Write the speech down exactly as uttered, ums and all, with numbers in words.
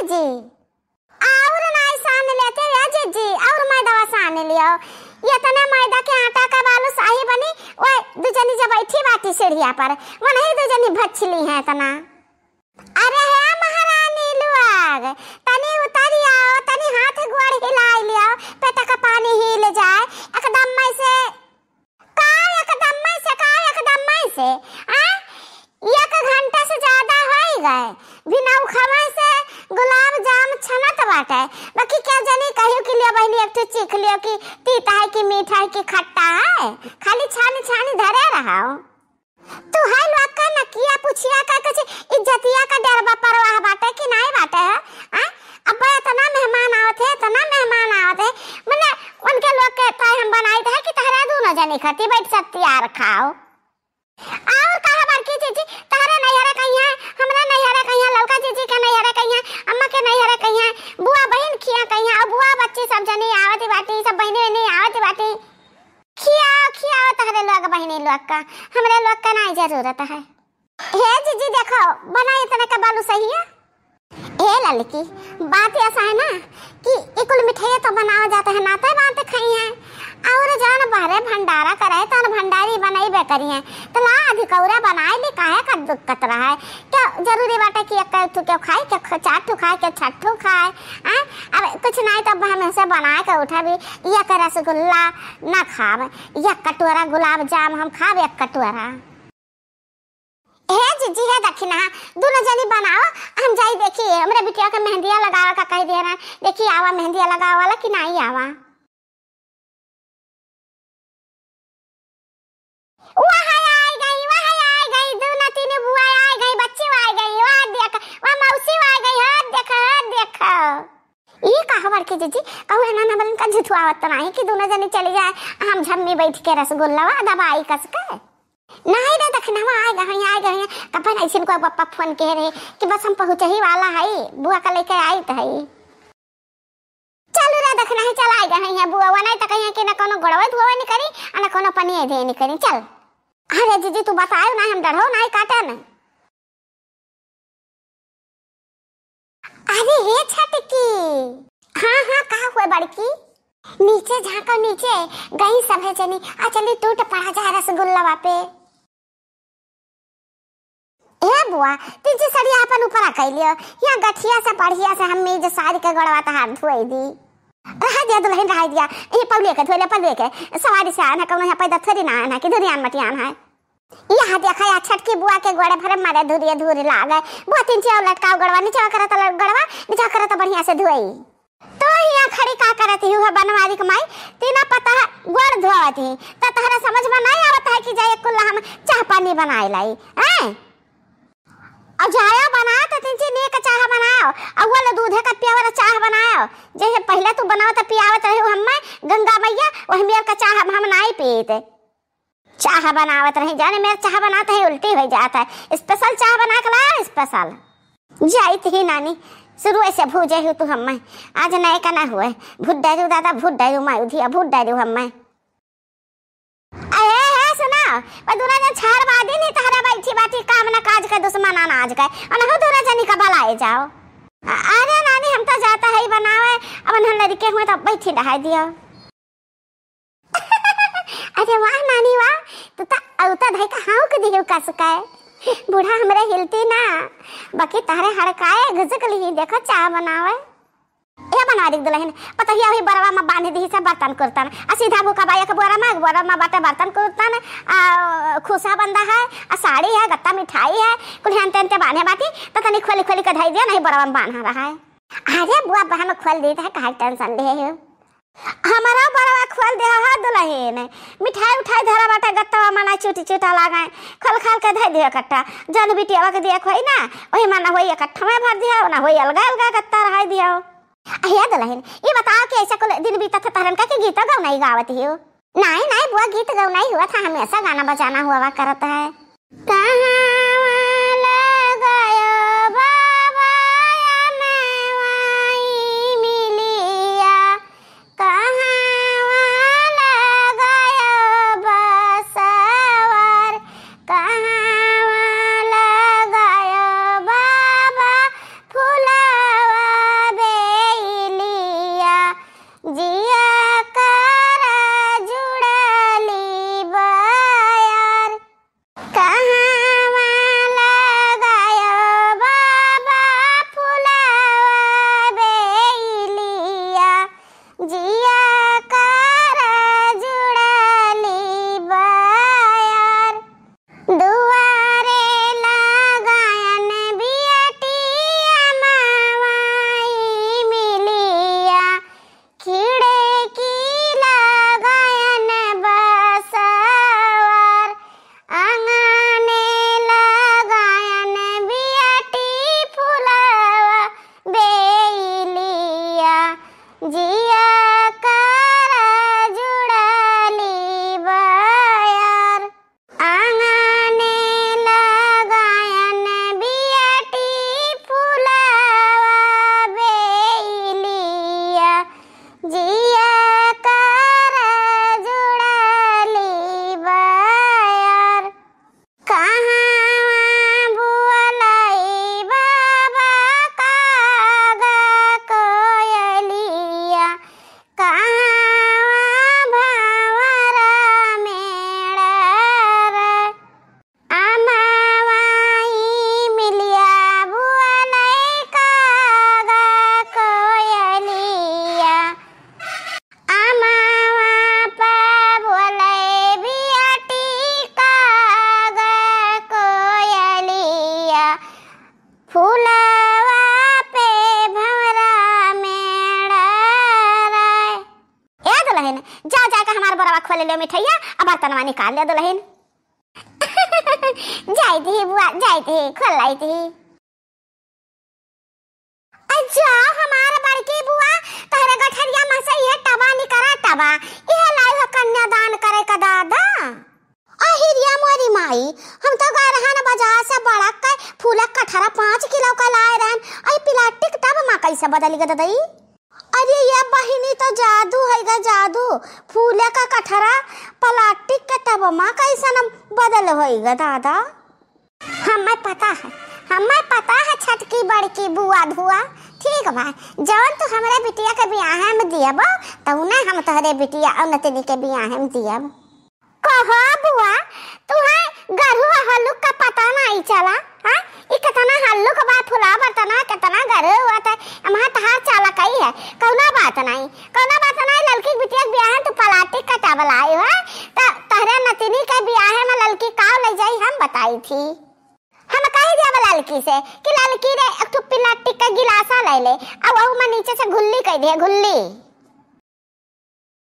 जी, और नाई सान लेते रे जीजी, और मैदा सान लियो। ये तने मैदा के आटा का बालूशाही बनी, ओए दू जनी जब बैठी बाटी सीढ़िया पर, वो नहीं दू जनी भछली हैं इतना। अरे हे महारानी लोग, तनी उतरि आओ, तनी हाथ गोड़ हिलाइ लियो, पेट का पानी हिल जाए। एकदम मैं से, का एकदम मैं से, का एकदम मैं से, आ? एक घंटा से ज्यादा होइ गए, बिना उखवे से गुलाब जाम छनत बाटे। बाकी क्या जनी कहियो कि लियो बहिनी एक ठो चीख लियो कि तीता है कि मीठा है कि खट्टा है, खाली छानी छानी धरे रहो। तू है लोग का नकिया पुछिया का कुछ इज्जतिया का डरवा परवाह बाटे कि नाई बाटे है? आ? अब इतना मेहमान आवत है, इतना मेहमान आवत है, मने उनके लोग के तो हम बनाई दे कि तहरा दूनो जनी खाती बैठ सब तैयार खाओ। और कहा बड़की जीजी, तहरे नैहरे कहिया, हमरा नैहरे कहिया, ललका जीजी के नैहरे कहिया, अम्मा के नैहरे कहिया, बुआ बहिन खिया कहिया, और बुआ बच्ची सब जनी आवत बाटी, सब बहिनी बहिनी आवत बाटी। खियाओ, खियाओ तहरे लोग बहिनी लोग का, हमरे लोग का नाई जरूरत है। हे जीजी देखो, बना इतने का बालूशाहिया। ए ललकी, बात ऐसा है ना कि ई कुल मिठाइया तो बनावा जाता है, नाते बात खाई है। और जौन बहरे भंडारा करे, तौन भंडारी बनइबे करी है। तो ला, आधी कौरा बनाए ली, काहे का दिक्कत रहा है? क्या जरूरी बाटे कि एक ठो क्यों खाए, क्या ख-, चार ठो खाए, क्या छठ ठो खाए? आ? अब कुछ नाई तो अब हम ऐसे बनाए के उठा भी, एक रसगुल्ला ना खाब, एक कटोरा गुलाब जाम हम खाब, एक कटोरा। हे जीजी, हे दखिना, दुनो जनी बनाओ, हम जाई देखी, हमरे बिटिया के मेहंदिया लगावे का कह दिया ना, देखी आवा मेहंदिया लगावे वाला कि नाई आवा। वह आई गई, वह आई गई, दुनो तीन बुआ आई गई, बच्ची आई गई, वह देख, वह मौसी आई गई, हो देख, हो देख। ई का हो बड़की जीजी, कहूँ एना नंबरन का झुठुआवत तो नाई कि दुनो जनी चली जाए, हम झम्मी बैठ के रसगुल्लावा दबाई कस के। नाई रे दखिनवा, आए गए हैं, आए गए हैं। कपन ऐसिन को पप्पा फोन के रहे कि बस हम पहुँचे ही वाला है, बुआ का लेके आई तो है। चलू रे दखिना ही, चल आए गए हैं बुआ, वो नाई तो कहिए कि ना कोनो गोड़वा धोवे नहीं करी, और ना कोनो पनिया दे नहीं करी, चल। अरे जीजी तू बतायो ना, हम डढ़ो नाई काटे ना। अरे हे छटकी। हाँ, हाँ, का हुआ बड़की? नीचे झाँको, नीचे। गई सभे जनी, आ चली टूट पड़ा जाए रसगुल्लावा पे। ए बुआ, तीन ची सड़िया अपन ऊपर आ कइ लियो। यहाँ गठिया से बढ़िया से हम मीज सारी के गोड़वा तहार धोई दी। रहा दिया दुलहिन, रहा दिया। ये पौलिया के धोले, पौलिया के। सवारी से आना, कौनो यहाँ पैदा थोड़ी ना आना कि धुरियान मटियान है। यहाँ देखा या छटकी बुआ के गोड़े भरे मारे धुरिये धुरी लागे। बुआ तीन ची लटकाओ गोड़वा, नीचे करत गोड़वा, नीचे करत बढ़िया से धोई। तो यहाँ खड़ी का करत ही हुआ बनवारी के माई, तीना पता है गोड़ धोवत ही। त तहरा समझ में नहीं आवत है कि जाए कुल्ला हम चाह पानी बनाए लाई, हैं? और जाया बना तो तीन ची नीक चाह बनाओ, और वो दूधे का प्यावर चाह बनाओ। जैसे पहले तू बनाओ तो पियावत रहे हमें गंगा मैया, वही मेर का चाह हम, हम नहीं पीते। चाह बनावत रही, जाने मेर चाह बनाते हैं उल्टी हो जाता है। स्पेशल चाह बना के लाया, स्पेशल। जाइत ही नानी, शुरू से भूजे हो तू हमें, आज नए का ना हुए। भूत डालू दादा, भूत डालू माई उधिया, भूत डालू हमें। अरे हे सुना, वो दुना जन छार बादी नहीं तहरा बैठी बाटी काम ना काज के दुश्मन अनाज के, अनहु दुना जनी का बलाए जाओ। अ-, अरे नानी हम तो जाता है ही बनावे, अब हम लड़के हुए तो बैठी रहाई दियो। अरे वाह नानी वाह, तू त औता धई का हाँक दिहु कस के। बूढ़ा हमरे हिलती ना, बाकी तहरे हड़काए घुसक लिही, देखो चाह बनावे। ए बनवारी के दुलहिन, पतोहिया वही बोरवा में बांध दिही से बर्तन कुर्तन, आ सीधा भूखा बा एक बोरा में, एक बोरा में बाटे बर्तन कुर्तन, आ खुसा बंदा है, आ साड़ी है, गत्ता मिठाई है, कुल अंते अंते बांधे बाटी, तो तनी खोली खोली के धई दियो, नहीं बोरवा में बांधा रहा है। अरे बुआ, हम खोल देत है, काहे टेंशन ले हो? हमारा बरवा खोल दे हा दुलहिन, मिठाई उठाई धरा बाटा, गत्तवा मना चूटी चूटा लागे, खोल खाल के धई दियो कट्टा, जन बिटिया के दिया खोई ना, वही मना होई इकट्ठा में भर दिया, ना होई अलगा अलगा गत्ता रहाई दिया। अहिया दुलहिन, ये बताओ कि ऐसा कुल दिन बीता था तहरन का कि गीत गौनाई गावत हियो? नाई, नाई बुआ, गीत गौनाई हुआ था, हमेशा गाना बजाना हुआ करत है। कहाँ लगयो बाबा अनवाई मिलिया, कहाँ लगयो बसवर, कहाँ लगयो बाबा फुलवा। जाके हमार बोरवा खोल ले मिठइया, अब बर्तनवा निकाल ले दुलहिन। जाई दी बुआ, जाई दी, खोल लाई दी। अच्छा, हमार बड़की बुआ, तोहरे गठरिया में से इहे टबा निकरा टबा, इहे लाई हो कन्यादान करे का दादा। अहिरिया मोरी माई, हम तो गए रहन बाजार से बड़ा के फूले कठरा पाँच किलो का लाए रहन, आई प्लास्टिक टब में कैसे बदल गए ददई? अरे ये बहिनी तो जादू है गा जादू, फूले का कठरा प्लास्टिक के टब में कैसन बदल होई गा दादा? हमें पता है, हमें पता है छोटकी बड़की बुआ धुआ, ठीक बा, जौन तू हमरे बिटिया के बियाहे में दियबो, तौने हम तोहरे बिटिया और नतनी के बियाहे में दियब। कहो बुआ, तुहे गरुआ हल्लुक का पता नाई चला, हाँ? ई कितना हल्लुक बा, फुला बर्तनवा कितना गरु हुआ था, अम्हा तहार चाला कई है, कौनो बात नाई, कौनो बात नाई, ललकी बिटिया के बियाहे तू प्लास्टिक का टब लाई हो, त तहरे नतिनी के बियाहे में ललकी काव ले जाई हम बताई थी। हम कही दिया ललकी से कि ललकी रे एक ठो प्लास्टिक का गिलासा ले ले, अब वहू में नीचे से घुल्ली कह दे, घुल्ली।